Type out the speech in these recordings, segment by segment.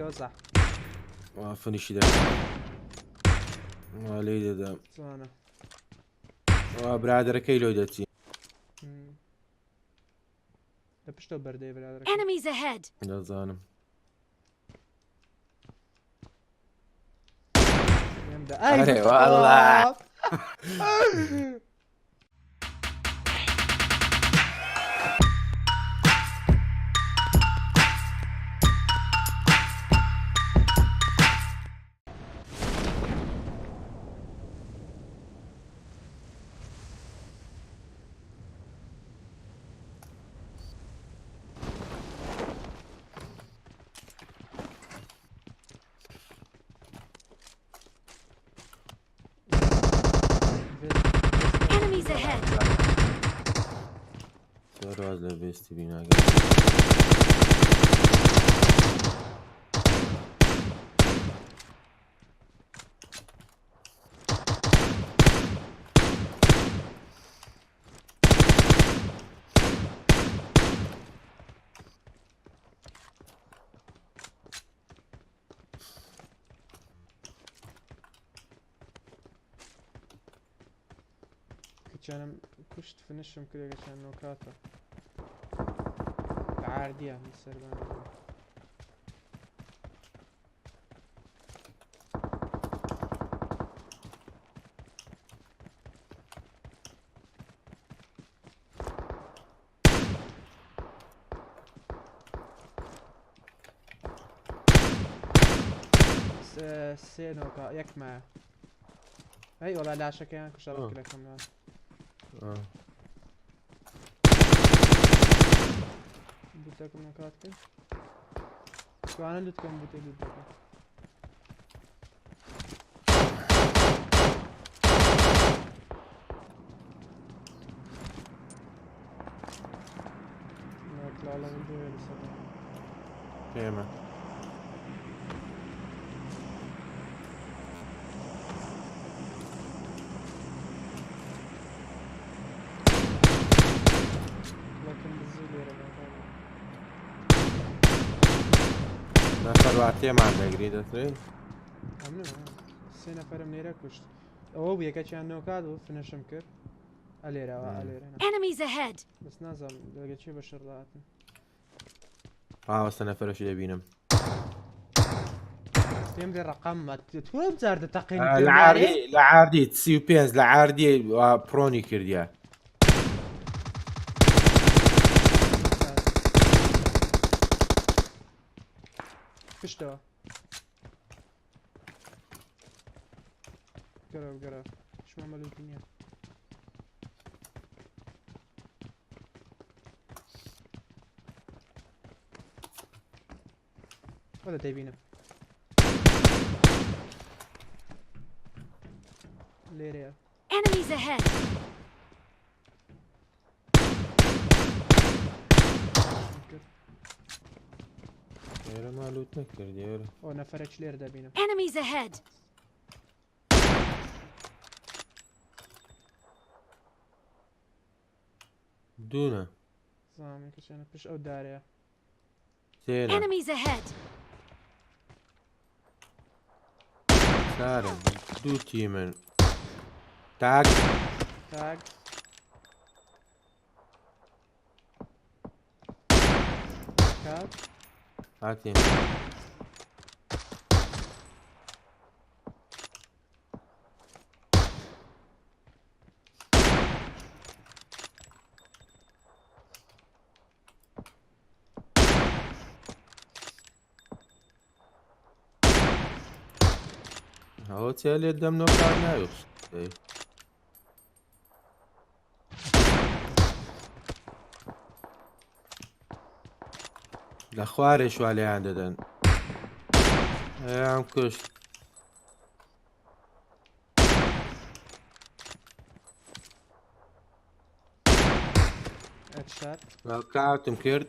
کەوە زا. وا finish ی دەکەم. وا لێی دەدەم. جوانە. وا برادەرەکەی لۆی دەچی. لە پشتەوە بەردەیە برادەرەکە. Enemies ahead! دەزانم. لێم دا. ئەی ئەرێ والله. Enemies ahead! زۆر واز لە ڤێستی بیناگە. کچانم کوشت finish م کرد کچان نۆکاتە لە عاردیە سەربان سێ نۆکا یەک مایە. ئەی وەڵا لاشەکەیان کوشە ڕکلەکەم لا. بوتەکەم نەکات کرد. توانە لوتکەم بوتێ لوت دەکەم. ئێمە نەفەر وا تێمان دەگری دەترێ. سێ نەفەرم لێرە کوشت. ئەوە بوو یەکەکیان نۆکات و finish م کرد. ئەلێرەوە ئەلێرە. Enemies ahead! بەس نازانم لەگە چێ بە شەڕ داهاتن. ڕاوەستە نەفەرەشی دەبینم. پێم دێ ڕقم تۆ جار دەتەقێنی لە عاردی لە عاردی 35 لە عاردی prone ی کردیە. پشتەوە گەرە گەرە شما مەلوتی نییە. وەرە دەیبینم لێرەیە. Enemies ahead! لێرە مالوت نەکردی وەرە. ئەو نەفەرێک لێرە دەبینم. Enemies ahead! دوونە. زانم کەچێنە پشت ئەو دارەیە. سێنە. Enemies ahead! چارن دوو تیمن. تاک. تاک. کات. هاتین. ئەوە چێ لێت دەم نۆکار ناوێت. لە خوارێ شوا لێیان دەدەن. ئەیان کوشت. headshot. کاتم کرد.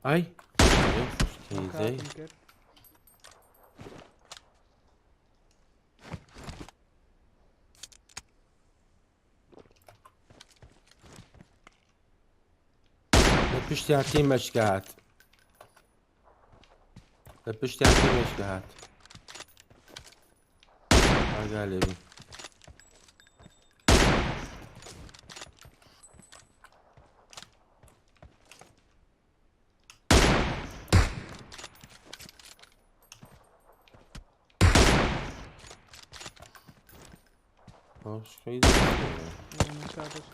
ئای تیزەی. کاتم کرد. پشتیان تیمەشکە هات. لە پشتیان تیمەشکە هات. ئاگا لێ بی. خۆشی نۆکاتش.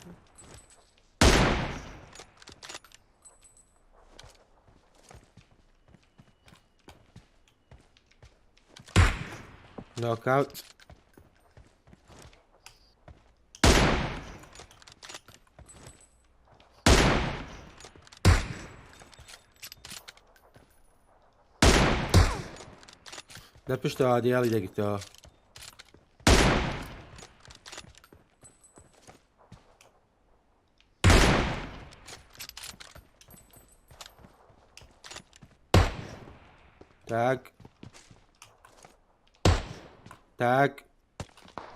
نۆکاوت. لە پشتەوە دیاڵی دەگرتەوە. تاک تاک.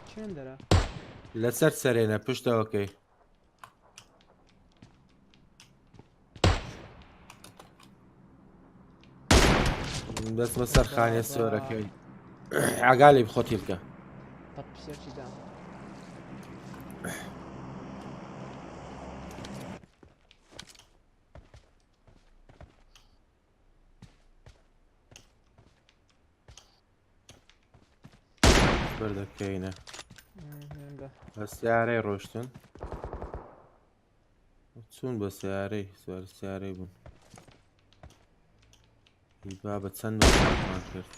چێن دەرە؟ لەسەر سەرێنە پشتەوەکەی. دەستمە سەر خانێ سۆرەکەی. ئاگا لێ بخۆتی بکە. طب سێرچی دام. بەردەکەینە. هێندە. بە سیارەی ڕۆشتن. چوون بە سیارەی سوار سیارەی بوون. هی بابە چەند نۆکاتمان کرد.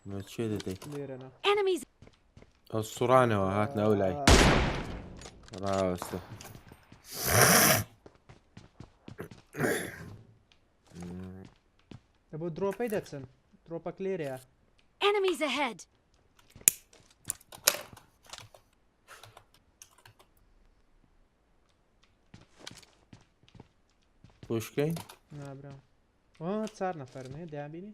بە چێ دەدەی؟ لێرەنا. Enemies ئەو سوڕانەوە هاتنە ئەو لای. ڕاستە. لە بۆ درۆپەی دەچن. درۆپەک لێرەیە. Enemies ahead! پشکەین؟ نابرام. ئۆ چار نەفەرن هەیە دەیانبینی؟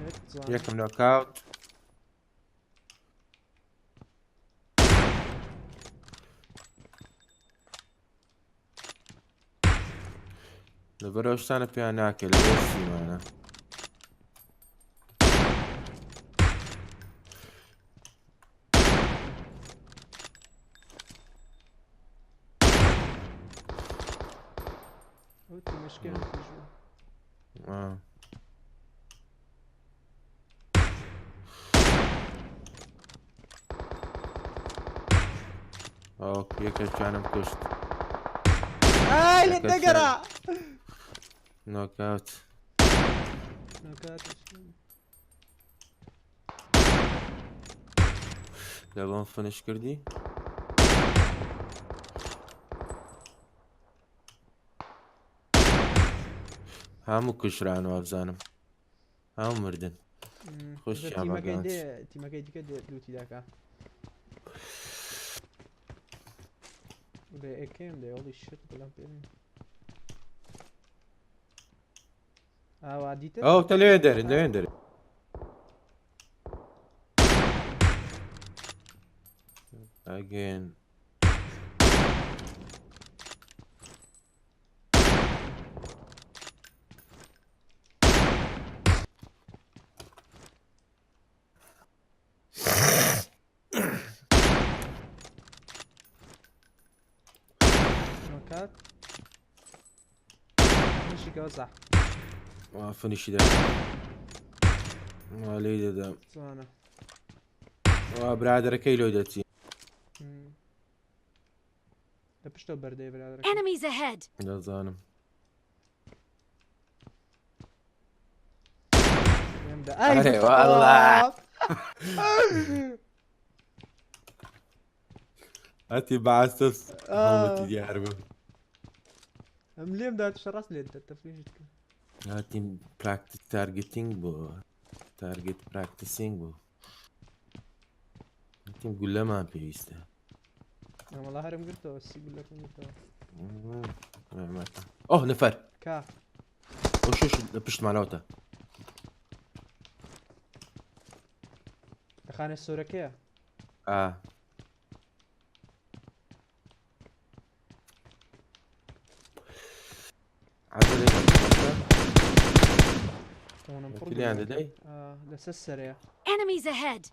هێت جوانە. یەکەم نۆکاوت. لەبەر ئەو شتانە پێیان ناکرێت لەبەر سیمانە. ئەو تیمەشکیان توش بوو. ئا. ئەو یەکێکیانم کوشت. ئای لێت یەکێکیان دەگەرا. نۆکاوت. نۆکاتش. لە بۆم فنش کردی؟ هەموو کوژران وابزانم. هەموو مردن. خۆشیان تیمەکەی بەگەنج. دێ تیمەکەی دیکە دێ لوتی داکا. دێ ئێکەم دێ هۆڵی شت بەڵام پێ نییە. ئاوا دیتت؟ ئەو تە لەوێ دەرن لەوێ دەرن. Again. نۆکات. نیشیکەوە زەح. وا فنیشی دەکەم. وا لێی دەدەم. جوانە. وا برادەرەکەی لۆی دەچی. لە پشتەوە بەردەیە برادەرەکە. Enemies ahead! دەزانم. لێم دا. ئای ئەرێ والله. هەتی بەعەسەس هەڵمەتی دیار بوو. ئەم لێم دا شەڕاست لێت دە تەفریشت کرد. هاتین پراکتیس تارگتینگ بوو. تارگت پراکتیسینگ بوو. هاتین گولەمان پێویستە. وەڵا هەرم گرتەوە سی گولەکەم گرتەوە. ئۆه نەفەر. کا. ئەو شش لە پشتمانەوەتە. لە خانە سۆرەکەیە. ئا. لیان دەدەی؟ لەسەر سەرەیە. Enemies ahead!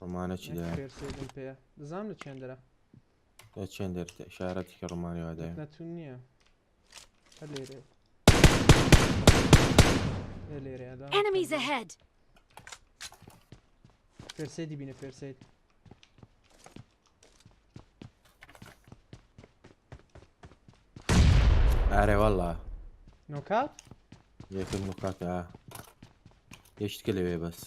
ڕمانە چی دایە؟ فێرسەیدم پێیە دەزانم لە چێندرە. لە چێندەر شارەتی کە ڕمانی وادایە. نەتون نییە. هەر لێرەیە. هەر لێرەیە. دا- Enemies ahead! فێرسەیدی بینە فێرسەید. ئارێ والله نۆکات؟ یەکەم نۆکاتە ئا. یەشتکە لەوێ بەس.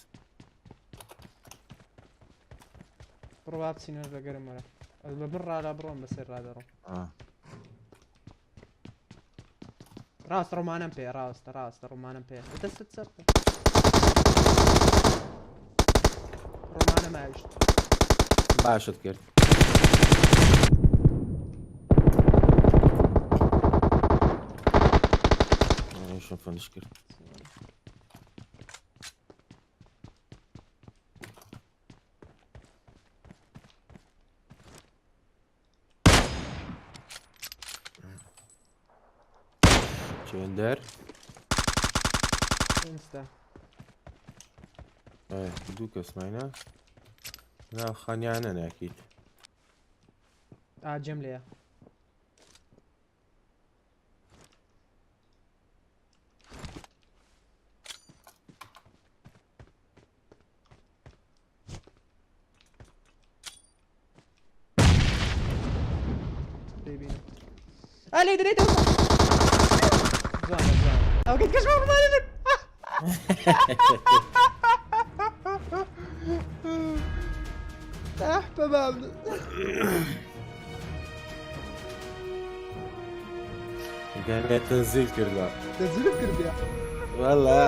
بڕۆ با بچینەوە لەگەرم وەرە. ئەس بە بن ڕادا بڕۆم بەسەر ڕادەڕۆم. ئا. ڕاست ڕۆمانم پێ ڕاستە ڕاستە ڕۆمانم پێ دەستت سەرتە. ڕۆمانە ماویشت. باشت کرد. ئەویشم فنش کرد. چێندەر ئینستا. ئێ، دوو کەس ماینە ناو خانیانە ناکیت ئا جێم لێیە. دەیبینم. ئا لێی دەرێتەوە. جوانە جوانە. ئەو کەس کەشمان ڕمانە. ئەح بەباب. گەنێ تەنزیل کردووە تەنزیلم کردیە. والله.